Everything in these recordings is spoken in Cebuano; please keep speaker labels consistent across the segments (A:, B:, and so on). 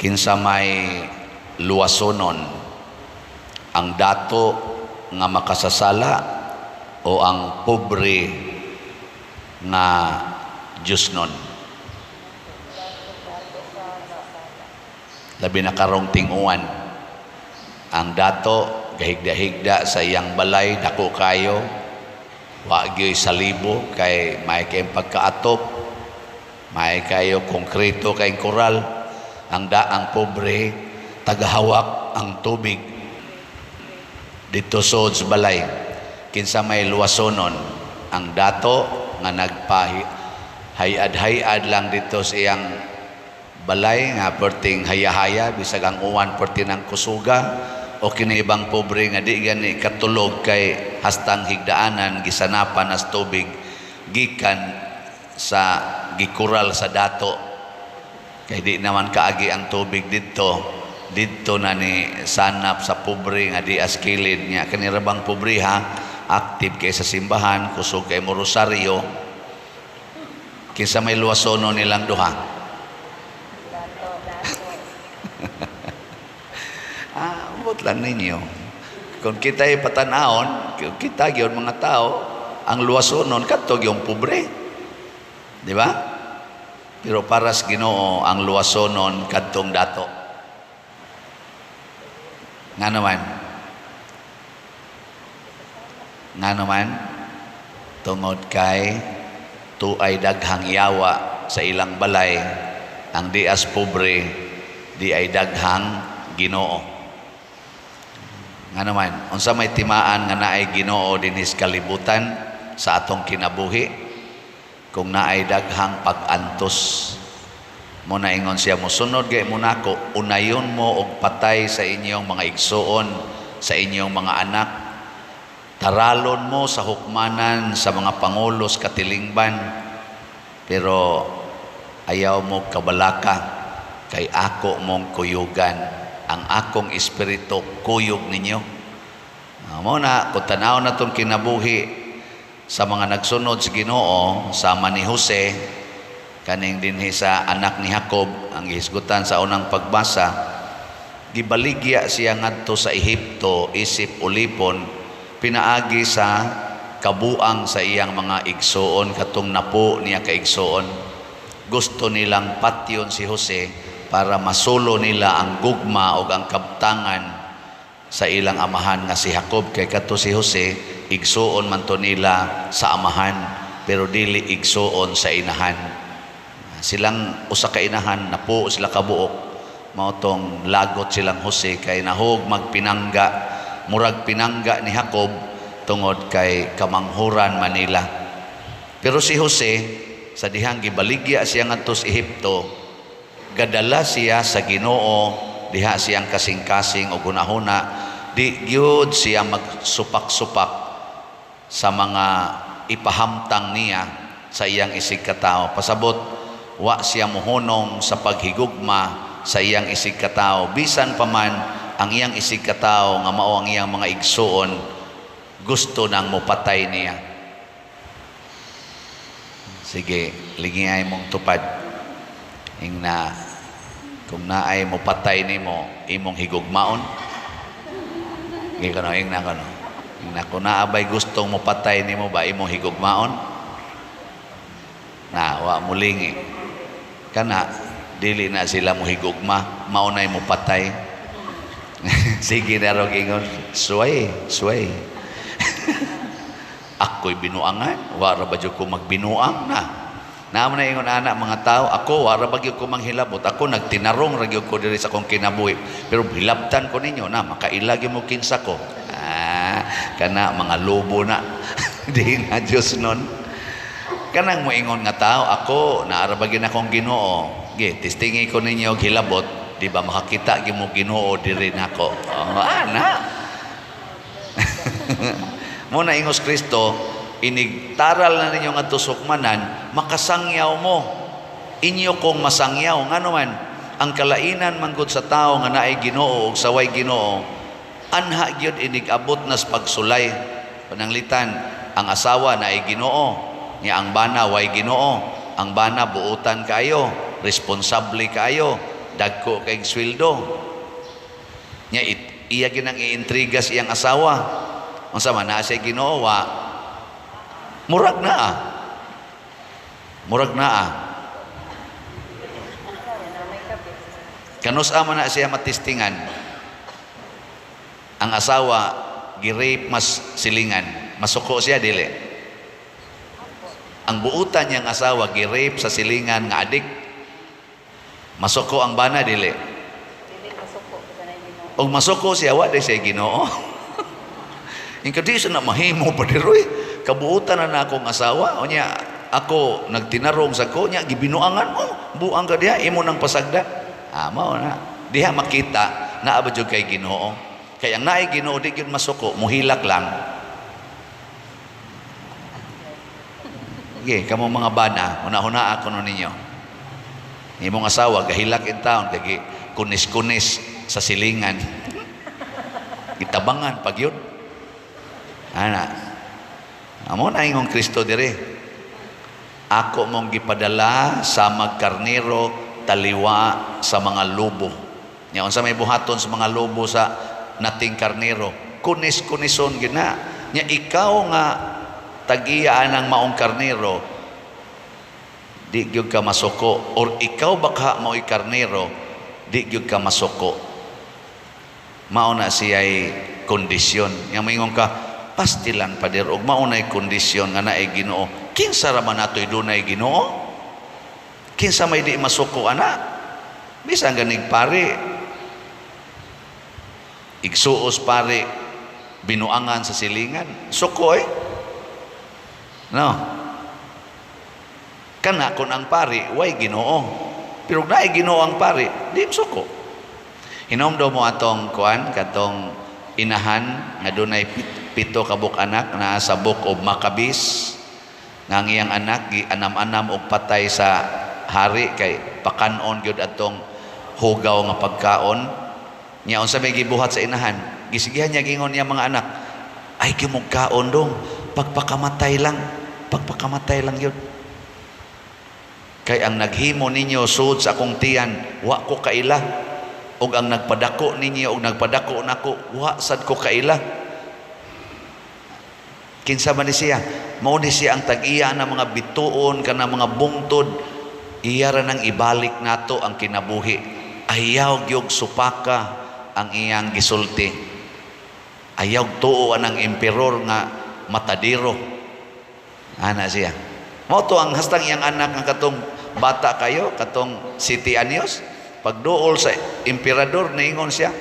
A: Kinsa may luwasonon, ang dato nga makasasala o ang pobre nga Diyosnon? Labi na karong tinguan, ang dato gahigda-higda sa iyang balay, dako kayo, wa gyoy salibo kay may kayong pagkaatop, may kayo konkreto kay koral. Ang pobre, tagahawak ang tubig dito sod sa balay. Kinsa may luwasonon, ang dato nga nagpahi hayad-hayad lang dito sa iyang balay nga perting haya-haya bisag ang uwan perti ng kusuga, o kini ibang pobre nga di gani katulog kay hastang higdaanan gisanapan as tubig gikan sa gikural sa dato, kay di naman kaagi ang tubig didto, didto na ni sanap sa pobre nga di as kilid niya? Kani ra bang pobre ha, active kay sa simbahan, kusog kay mo rosaryo. Kinsa may luwasonon nilang duha? Ah, ambot lang ninyo. Kung kita ipatan-awon, kita gyud mga tao, ang luwasonon kadto gyud pobre. Di ba? Pero para sa Ginoo, ang luwasonon kadtong dato. Nga naman? Nga naman? Tungod kay tuay daghang yawa sa ilang balay, ang dias pobre, di ay daghang Ginoo. Nga naman, unsa may timaan nga naay Ginoo dinhis kalibutan sa atong kinabuhi kung naay daghang pag-antos? Mo na ingon siya, "Mosunod gay mo nako, unayon mo og patay sa inyong mga igsuon, sa inyong mga anak. Taralon mo sa hukmanan sa mga pangulos katilingban. Pero ayaw mo kabalaka kay ako mong kuyugan. Ang akong espiritu kuyog ninyo." Mo na kung tanaw na tong kinabuhi sa mga nagsunod sa Ginoo, sama ni Jose kaning dinhi sa anak ni Jacob ang gihisgutan sa unang pagbasa, gibaligya siya ngadto sa Ehipto isip ulipon pinaagi sa kabuang sa iyang mga igsuon, katong napo niya ka igsuon. Gusto nilang patyon si Jose para masulo nila ang gugma o ang kabtangan sa ilang amahan nga si Jacob, kay kato si Jose igsuon man to nila sa amahan pero dili igsuon sa inahan. Silang usa ka inahan, napo sila kabuok. Mao tong lagot silang Jose kay nahog magpinangga, murag pinangga ni Jacob tungod kay kamanghuran manila. Pero si Jose, sa dihang gibaligya siya ngadto sa Ehipto, gadala siya sa Ginoo diha siyang kasing-kasing o gunahuna. Di gyud siya magsupak-supak sa mga ipahamtang niya sa iyang isig katao. Pasabot, wa siya mohunong sa paghigugma sa iyang isig katao bisan pa man ang iyang isig katao nga mao ang iyang mga igsuon gusto nang mopatay niya. Sige, lingi ay mong tupad. Ingna, kung naay mopatay nimo, imong higugmaon? Sige kano, ingna kano. Ingna, kung naabay gustong mopatay nimo ba, imong higugmaon? Na, wa mulingi. Kana, dili na sila mo higugma, mao na'y mopatay. Sige na rog ingon, suway, suway. Ako'y binuangan, wara ba ko magbinuang na? Naamo na ingon ana mga tao, "Ako wara ba gyud ko manghilabot, ako nagtinarong ra gyud ko diri sa akong kinabuhi. Pero hilabtan ko ninyo na makaila gyud mo kinsa ko." Ah, kana mga lobo na. Di na Diyos nun. Kanang moingon nga tao, "Ako naara ba gyud akong Ginoo. Ge, testingi ko ninyo og hilabot, di ba makakita gyud mo Ginoo diri nako?" Oh, ana. Mo na ingos Kristo, "Inigtaral na ninyo nga sukmanan, makasangyaw mo. Inyo kong masangyaw." Ngano man, ang kalainan manggod sa tao nga naay Ginoo ug sa way Ginoo, anha gyud inig-abot nas pagsulay. Pananglitan, ang asawa naay Ginoo, nya ang bana way Ginoo. Ang bana buutan kaayo, responsable kaayo. Dagko kay sweldo. Nya iya ginang iintriga sa iyang asawa. Unsa man naa siya Ginoo wa? Murag naa. Murag naa. Kanus-a man na siya matistingan? Ang asawa gi-rape mas silingan. Masuko siya, dili? Ang buutan niyang asawa gi-rape sa silingan nga adik. Masuko ang bana, dili?
B: Dili masuko ka na Ginoo.
A: Og masuko siya, wa diay siya Ginoo. Ingka di sa na mahimo pa diroy. Kabuutan na na akong asawa. O niya, ako nagtinarong sa ko, niya gibinuangan mo. Buang ka diha, imo nang pasagda. Ah, mao na. Diha makita, naa ba jud kay Ginoo. Kay ang naay Ginoo di gyud masuko, muhilak lang. Sige, kamo mga bana, huna-huna ako no ninyo. Imong asawa gahilak in town, kay kunis-kunis sa silingan. Gitabangan pag yun. Ana. Amo na ingong Kristo dire. Ako mong gipadala sa magkarnero taliwa sa mga lobo. Nya unsa may buhaton sa mga lobo sa nating karnero? Kunis-kunison gina. Nya ikaw nga tag-iya ang maong karnero, di gyud ka masuko, or ikaw baka mao'y karnero, di gyud ka masuko. Mao na siya'y kondisyon. Nya moingon ka, pastilan, pader, og mao na'y kondisyon nga naay Ginoo. Kinsa ra man nato'y dunay Ginoo? Kinsa may di masuko ana? Bisan ganig pare, igsuos pare, binuangan sa silingan, suko eh. No. Kana kung ang pari, way Ginoo. Pero kung naay Ginoo ang pari, di suko. Hinomdom mo atong kuan, katong inahan nga dunay 7 ka buok anak naa sa Book of Maccabees, nga ang iyang anak gianam-anam og patay sa hari kay pakanon gyud atong hugaw nga pagkaon. Nya unsa may gibuhat sa inahan? Gisigihan niya gingon niya mga anak, ay gyud kaon dong, pagpakamatay lang, pagpakamatay lang gyud. Kay ang naghimo ninyo sud sa akong tiyan, wa ko kaila. Og ang nagpadako ninyo og nagpadako nako, wa sad ko kaila. Kinsa man ni siya? Mao ni siya ang tag-iya ng mga bituon kana mga bungtod. Iya ra nang ibalik nato ang kinabuhi. Ayaw gyud supaka ang iyang gisulti. Ayaw tuo ang emperor nga matadiro. Ana siya. Mao to ang hastang iyang anak nga katong bata kayo, katong City Anios, pagduol sa emperador, niingon siya,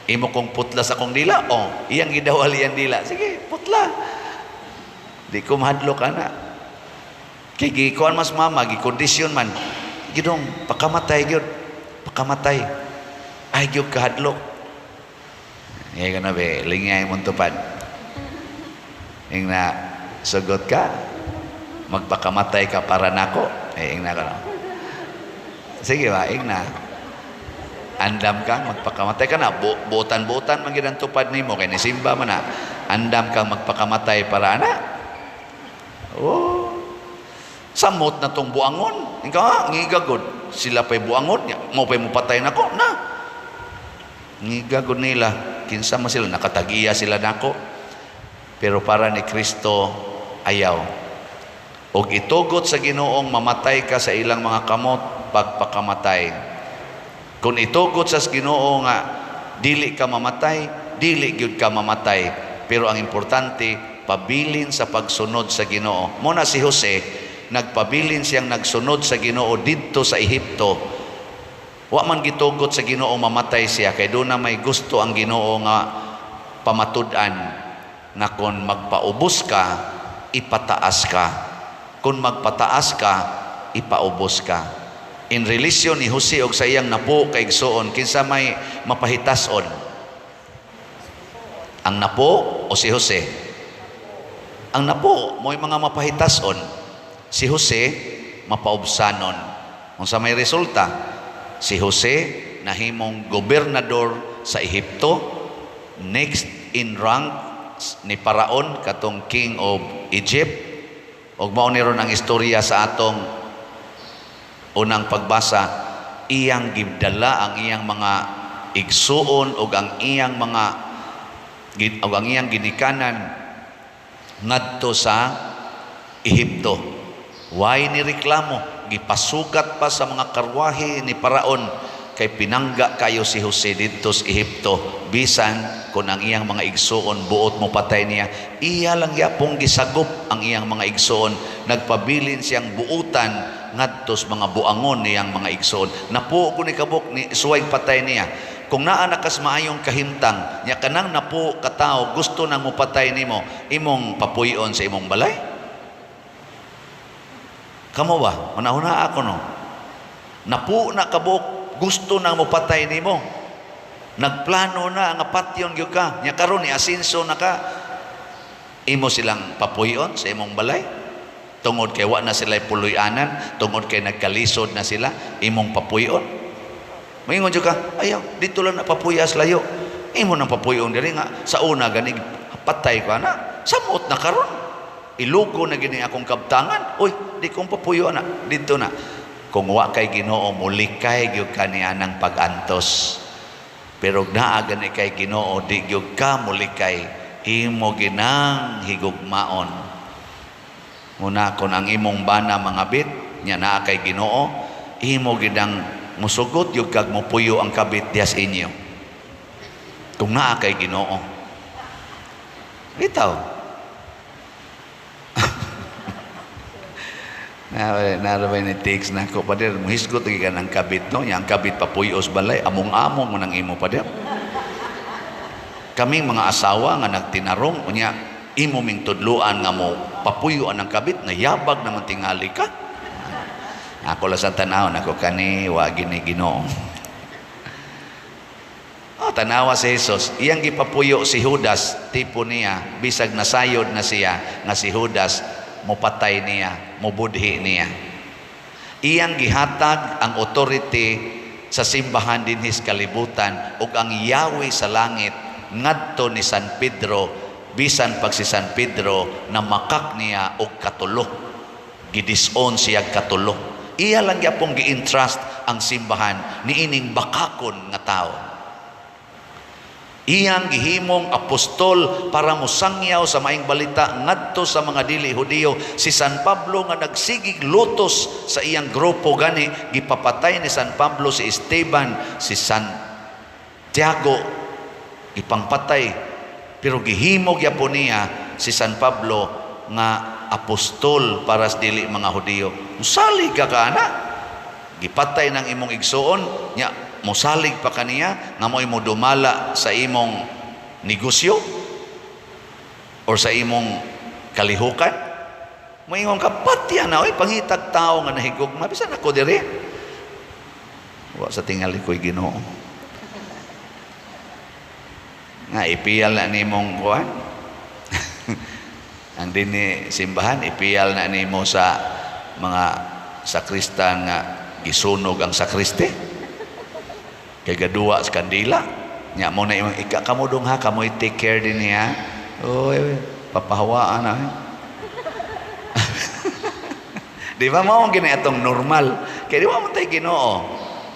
A: imo kong putla sa akong dila, oh, iyang gidawal iyang dila. Sige, putla. Di ko mahadlok ana. Kay gikuan mas mama, gikondisyon man. Gidong, pakamatay gyud. Pakamatay. Ay gyud kahadlok. Ngay ka na be, lingay mong tupad. Ing na, sugot ka, magpakamatay ka para nako. Eh, ing na ka na. Sige ba, ing na. Andam ka, magpakamatay ka na. Buotan-buotan man gyud ang tupad nimo kay nisimba man na. Andam ka magpakamatay para ana. Oh. Samot na tong buangon. Ikaw ha, ngigagod. Sila pa'y buangon. Mo pa'y mupatay nako. Na. Ngigagod nila. Kinsa man sila, nakatagiya sila nako. Pero para ni Kristo, ayaw. Og itugot sa Ginoong mamatay ka sa ilang mga kamot, pagpakamatay. Kung itugot sa Ginoo nga dili ka mamatay, dili gyud ka mamatay. Pero ang importante, pabilin sa pagsunod sa Ginoo. Muna si Jose, nagpabilin siyang nagsunod sa Ginoo didto sa Ehipto. Wa man gitugot sa Ginoo mamatay siya kay doon na may gusto ang Ginoo nga pamatud-an na kung magpaubos ka, ipataas ka. Kung magpataas ka, ipaubos ka. In relation ni Jose og sa iyang napo kay igsuon, kinsa may mapahitason? Ang napo o si Jose? Ang napo mo'y mga mapahitason. Si Jose mapaubsanon. Unsa may resulta? Si Jose nahimong gobernador sa Ehipto, next in rank ni Paraon katong king of Egypt. Og mao ni ron ang istorya sa atong unang pagbasa. Iyang gidala ang iyang mga igsuon ug ang iyang mga ug ang iyang ginikanan ngadto sa Ehipto. Way ni reklamo, gipasugat pa sa mga karwahe ni Paraon kay pinangga kayo si Jose didto sa Ehipto, bisan kung ang iyang mga igsuon buot mo patay niya. Iya lang yapong gisagop ang iyang mga igsuon. Nagpabilin siyang buutan ngadto sa mga buangon niyang mga igsuon. Napuo ko ni kabuk ni suway patay niya. Kung naa na kas maayong kahimtang nya, kanang napuo ka tawo gusto nang mopatay nimo, imong papuy-on sa imong balay? Kamo ba? Manahuna ako, no? Napuo na kabuok gusto nang mopatay nimo. Nagplano na nga patyon gyud ka. Nya karon ni asinso na ka. Imo silang papuy-on sa imong balay? Tungod kay wa na sila puloy-anan, tungod kay nagkalisod na sila, imong papuy-on? Moingon jud ka, "Ayaw, dito lang na papuyas layo." Imo nang papuy-on diri nga sa una gani patay ko ana. Samot na karon. Ilugo na gini akong kabtangan. Uy, di kong papuyo na. Dito na. Kung wa kay Ginoo, mulikay gyud ka ni anang pag-antos. Pero naa gani kay Ginoo, di gyud ka mulikay. Imo ginang higugmaon. Muna kung ang imong bana mga bit, nya naa kay Ginoo, imo ginang musugot gyud kag mupuyo ang kabit diha sa inyo. Kung naa kay Ginoo. Bitaw. Na narabay ni takes na ko, "Pader, muhisgot ka ng kabit, no?" Yang kabit papuyos balay, among-among mo nang imo, pader. Kaming mga asawa nga nagtinarong, unya imo ming tudluan nga mo papuyoan ang kabit, nayabag naman tingali ka. Ako lang sa tanaw, nako kani, wa gini Ginoo. Oh, tanawa si Jesus, iyang gipapuyo si Judas, tipo niya, bisag nasayod na siya, nga si Judas, mopatay niya, mobudhi niya. Iyang gihatag ang authority sa simbahan dinhis kalibutan ug ang Yahweh sa langit ngadto ni San Pedro, bisan pag si San Pedro na makak niya og katulo. Gidisown siya katulo. Iya lang gyapong gi-entrust ang simbahan niining bakakon nga tao. Iyang gihimong apostol para mosangyaw sa maayong balita ngadto sa mga dili Hudiyo. Si San Pablo nga nagsigig lutos sa iyang grupo gani, gipapatay ni San Pablo si Esteban, si San Tiago ipangpatay, pero gihimo gyapon niya si San Pablo nga apostol para sa dili mga Hudiyo. Musalig ka ka ana, gipatay ng imong igsuon nya mosalig pa kaniya nga mo'y modumala sa imong negosyo or sa imong kalihukan. Moingon ka, "Patya na, oy, pangitag tao nga nahigugma bisan ako diri." Wa sa tingali ko'y Ginoo. Nga ipiyal na nimong kuan ang dinhi simbahan, ipiyal na nimo sa mga sakristan nga gisunog ang sakristi kay gaduwa sa kandila nya. Mo na imong ika kamo dong ha, kamo take care din niya. Oy, papahawaan na eh. Di ba mao ang gini atong normal kay di ba mo tay Ginoo?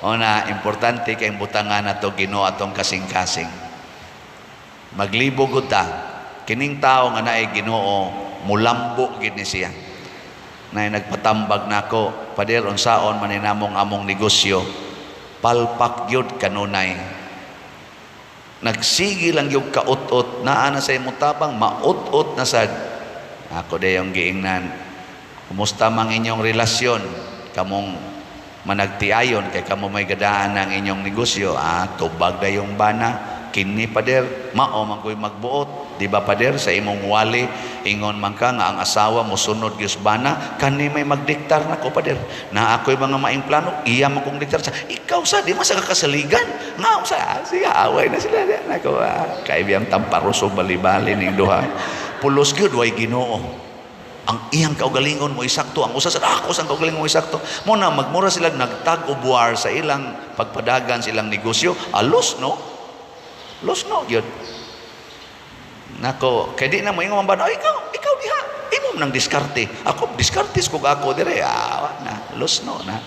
A: O na importante kay butangan nato Ginoo atong kasing-kasing. Maglibog gud ta. Kining tao nga naay Ginoo, mulambo gid ni siya. Nay nagpatambag nako, "Pader, unsaon man namong among negosyo?" Palpak gyud kanunay. Nagsige lang gyud kaut-ot, naa na sa imong tabang, maut-ot na sad. Ako dayong giingnan, "Kumusta mang inyong relasyon? Kamong managtiayon kay kamo may gadaan ang inyong negosyo." "Ah, tubag dayong bana. Kini, pader, mao man ko'y magbuot. Di ba, pader, sa imong wali ingon man ka nga ang asawa mosunod gyud sa bana? Kani may magdiktar nako, pader. Na ako'y mga maing plano, iya man kong diktar sa ikaw sa di man sa kakasaligan." Nga sa siya away na sila nako. Ah, kay biyang tamparoso bali-bali ning duha. Pulos gyud way Ginoo. Ang iyang kaugalingon mo isakto, ang usa sa ako sa kaugalingon mo isakto. Mo na magmura sila nagtag og war sa ilang pagpadagan sa ilang negosyo, alos no. Los no gyud. Nako, kay di na mo ingon man ba, "Ay, ikaw, ikaw diha, imo nang diskarte. Ako diskarte kog ako dire." Ah, na, los no na.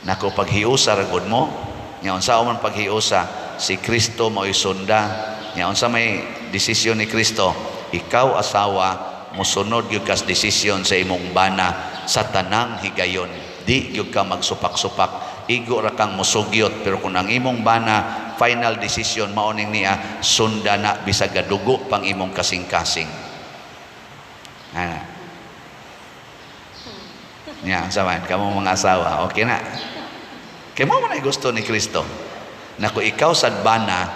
A: Nako, paghiusa ra gud mo. Nya unsa man paghiusa? Si Kristo mao'y sunda. Nya unsa may desisyon ni Kristo? Ikaw asawa, mosunod gyud kas desisyon sa imong bana sa tanang higayon. Di gyud ka magsupak-supak. Igo ra kang mosugyot, pero kung ang imong bana final decision mao ning niya, sunda na bisag gadugo pang imong kasing-kasing. Ana. Nya, unsa man kamo mga asawa, okay na. Kay mao man ay gusto ni Kristo. Nako, ikaw sad bana,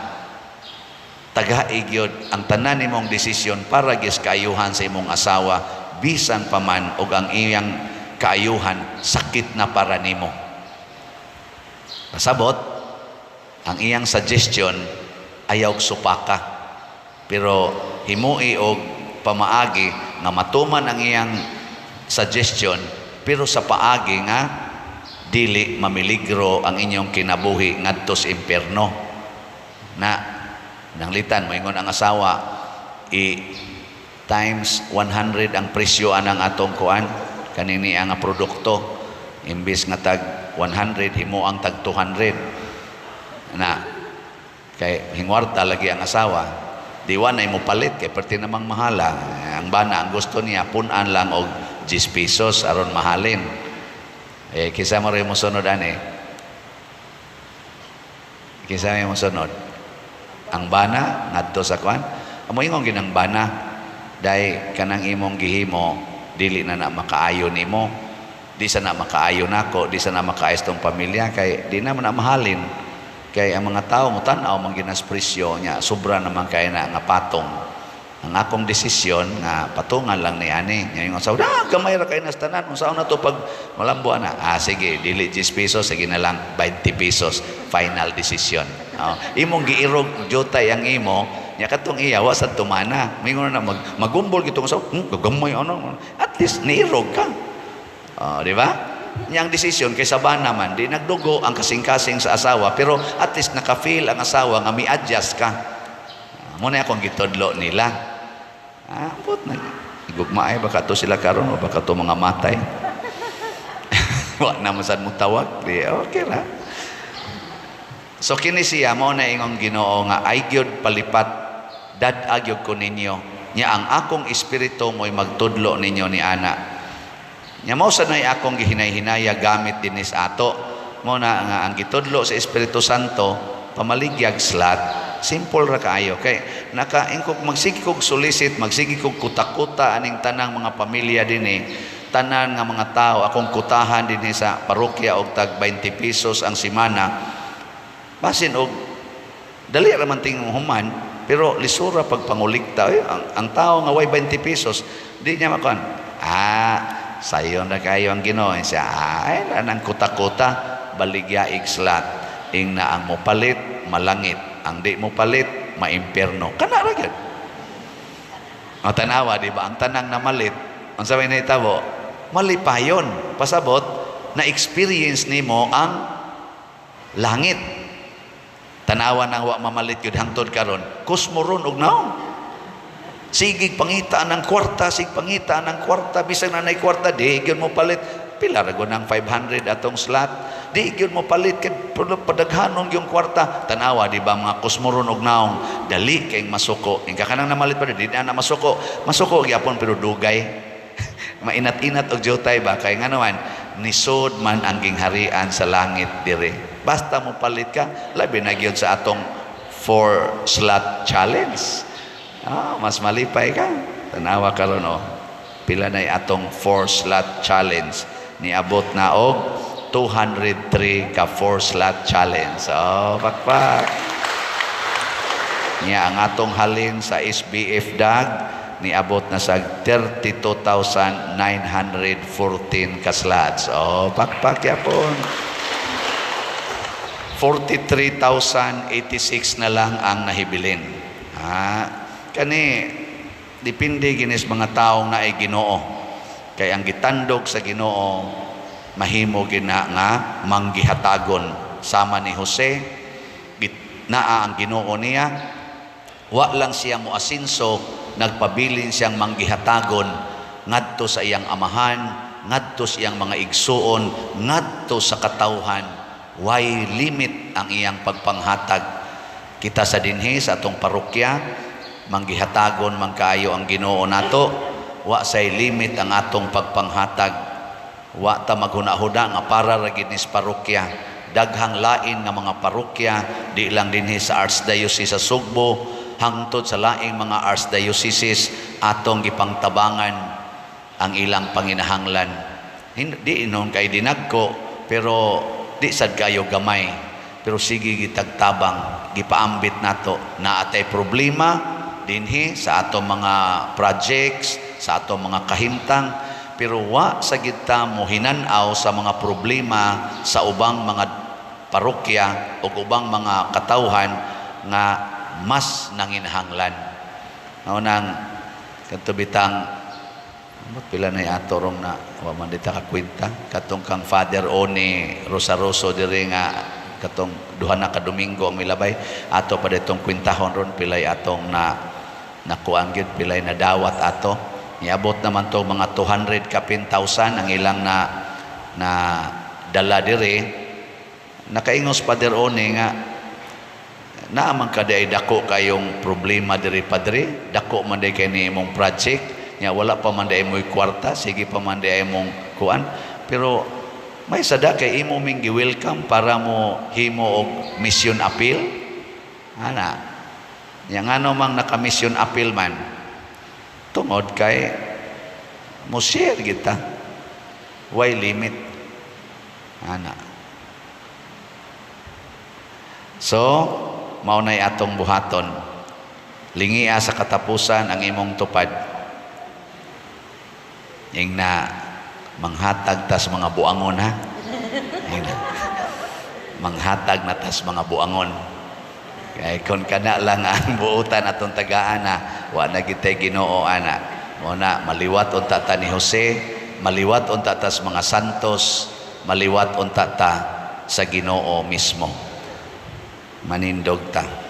A: tagai gyud ang tanan nimong desisyon para gyud kaayuhan sa imong asawa, bisan pa man og ang iyang kaayuhan sakit na para nimo. Pasabot, ang iyang suggestion ayaw supaka. Pero himui og pamaagi nga matuman ang iyang suggestion, pero sa paagi nga dili mamiligro ang inyong kinabuhi ngadto sa impierno. Na nanglitan moingon ang asawa, i times 100 ang presyo anang atong kuan kanini ang produkto, imbis nga tag 100, himo ang tag 200 na, kay hingwarta lagi ang asawa. Di wa na mo palit kay perti namang mahala. Ang bana, ang gusto niya pun-an lang og 10 pesos aron mahalin. Eh, kinsa mo rin mo sunod ani? Kinsa mo sunod ang bana ngadto sa kuan? Amo ingon ginang bana, "Day, kanang imong gihimo dili na na makaayo nimo, di sa na makaayo nako, di sa na makaayo tong pamilya, kay di na man na mahalin, kay ang mga tao mo tan-aw man ginas presyo nya, sobra naman kay na nga patong. Ang akong desisyon nga patungan lang ni ani." Nya ingon sa, "Ah, gamay ra kay nas tanan, unsa na to pag malambo na?" "Ah, sige, dili 10 pesos, sige na lang 20 pesos, final decision." Oh, imong giirog jutay ang imo. Nya katong iya wa sad tumana, mingon na magumbol gitong sa, gamay ano." At least niirog ka. Oh, di ba? Niyang desisyon kay sa bana man, di nagdugo ang kasing-kasing sa asawa, pero at least naka-feel ang asawa nga mi-adjust ka. Ah, muna akong gitudlo nila. Ah, put na. Igugmaay baka to sila karon o baka to mga matay. Wa na man sad mo tawag. Di okay ra. So kini siya mo na ingong Ginoo nga ay gyud palipat, dad-a gyud ko ninyo. Nya ang akong espiritu mo'y magtudlo ninyo ni ana. Nya mao sad nay akong gihinay-hinaya gamit dinis ato. Mo na nga ang gitudlo sa Espiritu Santo, pamaligyag slot. Simple ra kaayo kay nakaingkog magsige kog solicit, magsige kog kuta-kuta aning tanang mga pamilya dinhi, tanan nga mga tao akong kutahan dinhi sa parokya og tag 20 pesos ang semana. Basin og dali ra man ting human, pero lisura pag pangulikta eh, ang tao nga way 20 pesos di niya makuan. Ah, sayon na kayo ang Ginoo siya. Ay, nang kuta-kuta, baligya ig slot, ing na ang mopalit malangit, ang di mo palit maimpierno. Kana ra gyud. Ang tanawa, di ba, ang tanang namalit, unsa may nahitabo? Malipayon. Pasabot na experience nimo ang langit. Tanawa nang wa mamalit yun hangtod karon, kusmoron og naong. Sige pangita ng kwarta, sige pangita ng kwarta, bisag na nay kwarta, di gyud mo palit. Pila ra gud ng 500 atong slot. Di gyud mo palit kay padaghanon yung kwarta. Tanawa, di ba, mga kusmoron og naong, dali kay masuko. Ingka kanang namalit pa, di na masuko. Masuko gyapon pero dugay. Mainat-inat og jutay ba kay ngano man nisod man ang gingharian sa langit dire. Basta mo palit ka, labi na gyud sa atong four slot challenge. Ah, mas malipay ka. Tanawa karon oh. Pila na atong four slot challenge? Niabot na og 203 ka four slot challenge. Oh, pakpak. Niya ang atong halin sa SBF DAG niabot na sa 32,914 ka slots. Oh, pakpak yapon. 43,086 na lang ang nahibilin. Ah, kani depende ginis mga taong naay Ginoo. Kay ang gitandog sa Ginoo mahimo gina nga manggihatagon, sama ni Jose, naa ang Ginoo niya, wa lang siya moasinso, nagpabilin siyang manggihatagon ngadto sa iyang amahan. ngadto sa iyang mga igsuon, ngadto sa katawhan. Way limit ang iyang pagpanghatag. Kita sa dinhi sa atong parokya, manggihatagon man kaayo ang Ginoo nato, wa say limit ang atong pagpanghatag. Wa ta maghuna-huna nga para ra gid ni sa parokya. Daghang lain nga mga parokya, di lang dinhi sa Archdiocese sa Sugbo, hangtod sa laing mga archdioceses, atong gipangtabangan ang ilang panginahanglan. Di inon kay dinagko, pero di sad kayo gamay. Pero sige gitagtabang, gipaambit nato na atay problema dinhi sa atong mga projects, sa atong mga kahimtang, pero wa sa gid ta mo hinan-aw sa mga problema sa ubang mga parokya o ubang mga katawhan nga mas nanginahanglan. Mao nang kadto bitang amot pila na ato rong na wa man dita ka kwenta katong kang Father Oni Rosaroso diri nga katong duha na ka Domingo ang milabay, ato pa ditong kwentahon ron pilay atong na nakuan gyud, pilay na dawat ato. Niabot naman to mga 200 kapin thousand ang ilang na na dala diri. Nakaingos Father Oni nga naa man ka diay dako kayong problema diri, padre, dako man diay kay ni imong project nya, wala pa man diay mo'y kwarta, sige pa man diay mong kuan, pero may sada kay imo ming gi-welcome para mo himo og mission appeal ana nya. Ngano mang naka-mission appeal man? Tungod kay mo share kita, way limit ana. So mao nay atong buhaton. Lingia sa katapusan ang imong tupad. Ing na manghatag tas mga buangon, ha. Ing na manghatag na tas mga buangon. Kay kon kana lang ang buutan atong tagaan na wa na gitay Ginoo ana. Mo na maliwat unta ta ni Jose, maliwat unta tas mga santos, maliwat unta ta sa Ginoo mismo. Manindog ta.